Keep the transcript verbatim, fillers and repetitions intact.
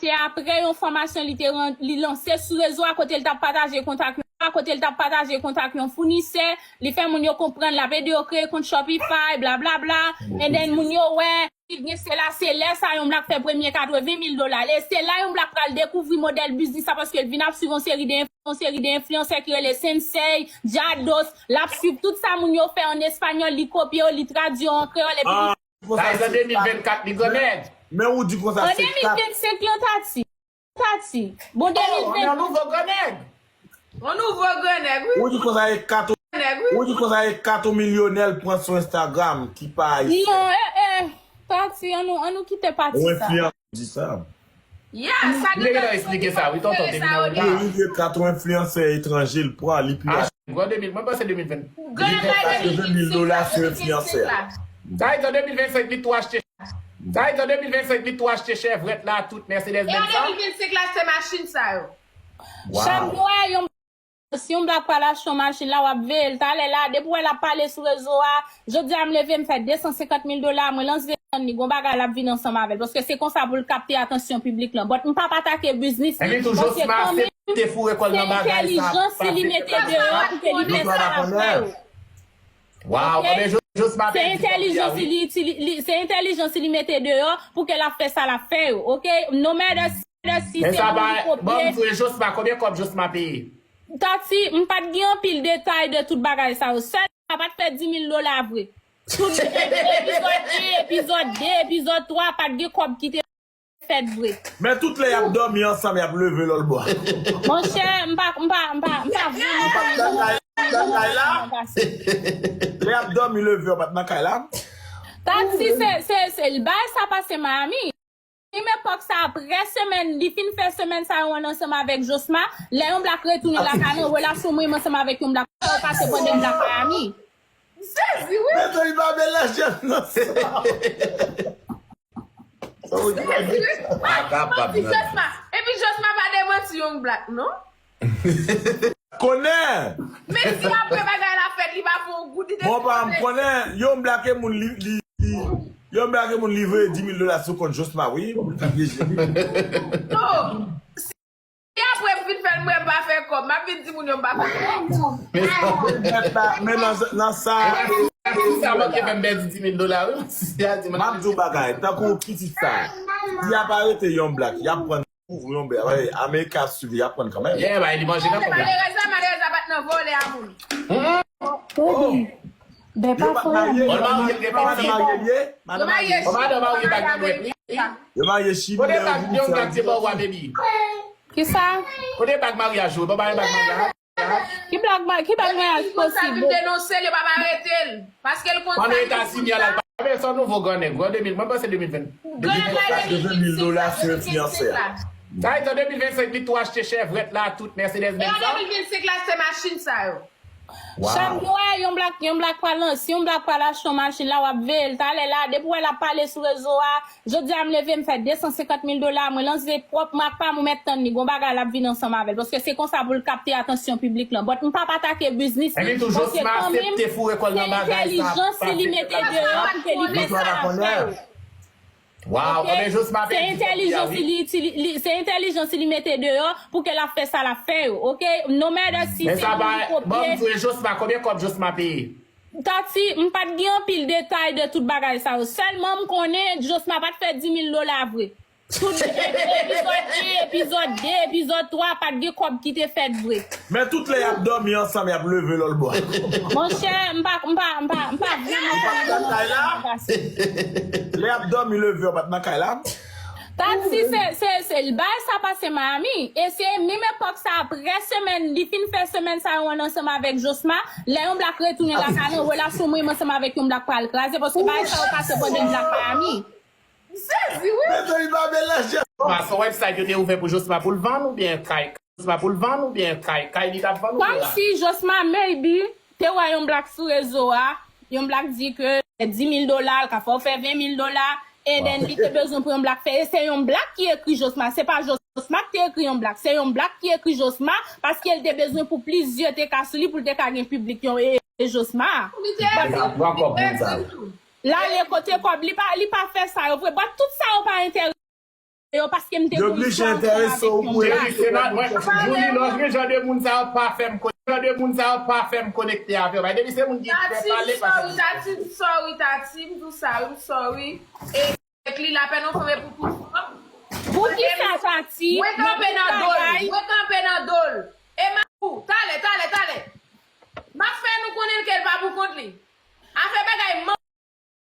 Se apre yon fòmasyon li te ran- li lanse sou rezo a kote l t ap pataje kontak yon kote l t ap pataje kontak yon founisè, li fè moun yo konprann l ap ede yo kreye kont Shopify, blablabla. And then moun yo wè, li gen se la, se lè sa yon blak fè premye katreven mil dola. E se la yon blak pral dekouvri modèl biznis sa paske l vin ap swiv yon seri de yon seri de enfliyansè ki rele Sensei, Djados, l ap swiv tout sa moun yo fè an espanyòl, li kopye yo, li tradui yo an kreyòl, epi li Sa e an de mil vennkat li grannèg. Men ou di konsa se kat. An de mil vennsenk lan Tati. Tati. Bon, de mil ven. Yon nouvo grannèg. Yon nouvo grannèg, wi. Ou di konsa e kat ou, ou di konsa e kat ou milyonè l pran sou Instagram ki pa ayisyen. Non, eh, eh. Tati, an nou, an nou kite pati sa. Ou enfliyan di sa. Yeah, sa gen tan esplike sa, wi, tonton, depi nan ou la. Li rive kat ou enfliyansè etranje l pran, li pi Gwo de mil, mwen panse de mil ven. Li pran katreven mil dola sou enfliyansè a. Sa vle di an de mil vennsenk li tou achte. Sa vle di an de mil vennsenk li tou achte chèvrèt la, tout Mercedes Benz sa. E an de mil vennsenk la se machin sa yo. Chak mwa yon si yon blak pral achte yon machin la w ap veye l talè la depi w wè l ap pale sou rezo a. Jodi a m leve m fè de san senkant mil dola mwen lanse tann li gon bagay l ap vin ansanm avè l paske se konsa pou l kapte atansyon piblik lan but m p ap atake biznis li paske kanmenm. Se entèlijans li li mete deyò pou ke li fè sa l ap fè yo. Waw, ok, se entèlijans li, li, li, se entèlijans li mete deyò pou ke l ap fè sa l ap fè yo, ok? No matter si, matter si se moun li kopye. Ban m di w, Josma, konbyen kòb Josma peye? Tati, m pa t gen anpil detay de tout bagay sa yo. Sèlman, pa t fè di mil dola vre. Tout epizòd en, epizòd de, epizòd twa, pa t gen kòb ki te fèt vre. Men tout lè y ap dòmi ansanm, y ap leve lòt bò. Monchè, m pa, m pa, m pa, m pa vle nan kay la. Lè y ap dòmi leve, yo pa t nan kay la. Tati, se, se, se, bagay sa pase Miami. Li men epòk sa, apre semèn, li fin fè semèn sa yo ann ansanm avèk Josma, lè yon blak retounen lakay nan, relasyon mwen menm ansanm avèk yon blak, sa yo pase pandan blak Miami. M sezi, wi. Mezanmi, pa melanje m nan sa. Sa w di, pa di. Pa kapab, non. Epi Josma pa demanti yon blak, non? Konnen! Men si apre bagay la fèt, li pa fè yon goud, li te. Bon, pa m konnen, yon blak e moun li, li, li, yon blak e moun li voye di mil dola sou kont Josma, wi, pou l ta pyeje li. Non. Si apre m fin fè l, mwen m pa fè kòb, m ap vin di moun yo m pa fè kòb. Men nan, nan sa. Si sa manke fè m pèdi di mil dola, wi. Si a di m ap di w bagay, tankou pitit sa. Si y ap arete yon blak, y ap pran kouvri yon blak. Amerika ap swiv, y ap pran kanmenm. Yeah, bay li manje nan konbyen. Malerèz la, malerèz la pa t nan vòlè a moun. Baby, bè pa fè. Yo marye, yo marye, yo marye. Yo marye, yo marye. Yo marye chimè. Kote bag, yon bag te ba w a, baby? Kisa? Kote bag maryaj ou? Ban m bag maryaj. Ki blag, ki bag maryaj posib? Sa vin denonse l, yo pa arete l. Paske l konn sa. Pandan Etazini a la, l pa. Men se yon nouvo grannèg, gwo de mil, mwen panse de mil ven. Katreven mil dola sou enfliyansè a. Sa vle di an de mil vennsenk li tou achte chèvrèt la, tout Mercedes Benz sa. E an de mil vennsenk la se machin sa yo. Chak mwa, yon blak, yon blak pral lanse, yon blak pral achte yon machin la, w ap veye l talè la. Depi w wè l ap pale sou rezo a, jodi a m leve m fè de san senkant mil dola, mwen lanse pwòp mak pa m, ou mèt tann li, gon bagay l ap vin ansanm avè l. Paske se konsa pou l kapte atansyon piblik lan. But m p ap atake biznis li, paske kanmenm, se entèlijans li li mete deyò pou ke li fè sa l ap fè yo. Waw, ok, se entèlijans li, li, li, se entèlijans li mete deyò pou ke l ap fè sa l ap fè yo, ok? No matter si se moun li kopye. Ban m di w, Josma, konbyen kòb Josma peye? Tati, m pa t gen anpil detay de tout bagay sa yo. Sèlman m konnen Josma pa t fè di mil dola vre. Tout epizòd en, epizòd de, epizòd twa, pa t gen kòb ki te fèt vre. Men tout lè y ap dòmi ansanm, y ap leve lòt bò. Monchè, m pa, m pa, m pa, m pa vle nan kay la. Lè y ap dòmi, leve, yo pa t nan kay la. Tati, se, se, se, bagay sa pase Miami. E se menm epòk sa, apre semèn, li fin fè semèn sa yo ann ansanm avèk Josma, lè yon blak retounen lakay lan, relasyon mwen menm ansanm avèk yon blak pral kraze, paske bagay sa yo pase pandan blak Miami. M sezi, wi. Mezanmi, pa melanje. Josma, se yon website yo te ouvè pou Josma pou l vann oubyen kay? Josma pou l vann oubyen kay? Kay li t ap vann oubyen la? Kòmsi Josma maybe te wè yon blak sou rezo a, yon blak di ke di mil dola, l ka fè w fè ven mil dola, and then li te bezwen pou yon blak fè. E se yon blak ki ekri Josma, se pa Josma ki te ekri yon blak, se yon blak ki ekri Josma, paske l te bezwen pou plizyè te ka sou li, pou l te ka gen piblik yon e, e Josma. Li te ekri, li te ekri tou. L ale kote kòb, li pa, li pa fè sa yo vre. But tout sa yo pa enterese. yo paske m te konn fè ansanm avèk yon black. Julie, lòske jan de moun sa yo pa fè m konekte, jan de moun sa yo pa fè m konekte avè yo. Depi se moun ki fè pale, pa fè m. Tati, sorry, Tati, m di w sa, wi, m sorry. E, e li la pè non fè pou pou. Poukisa, Tati? Mwen kanpe nan do l. Mwen kanpe nan do l.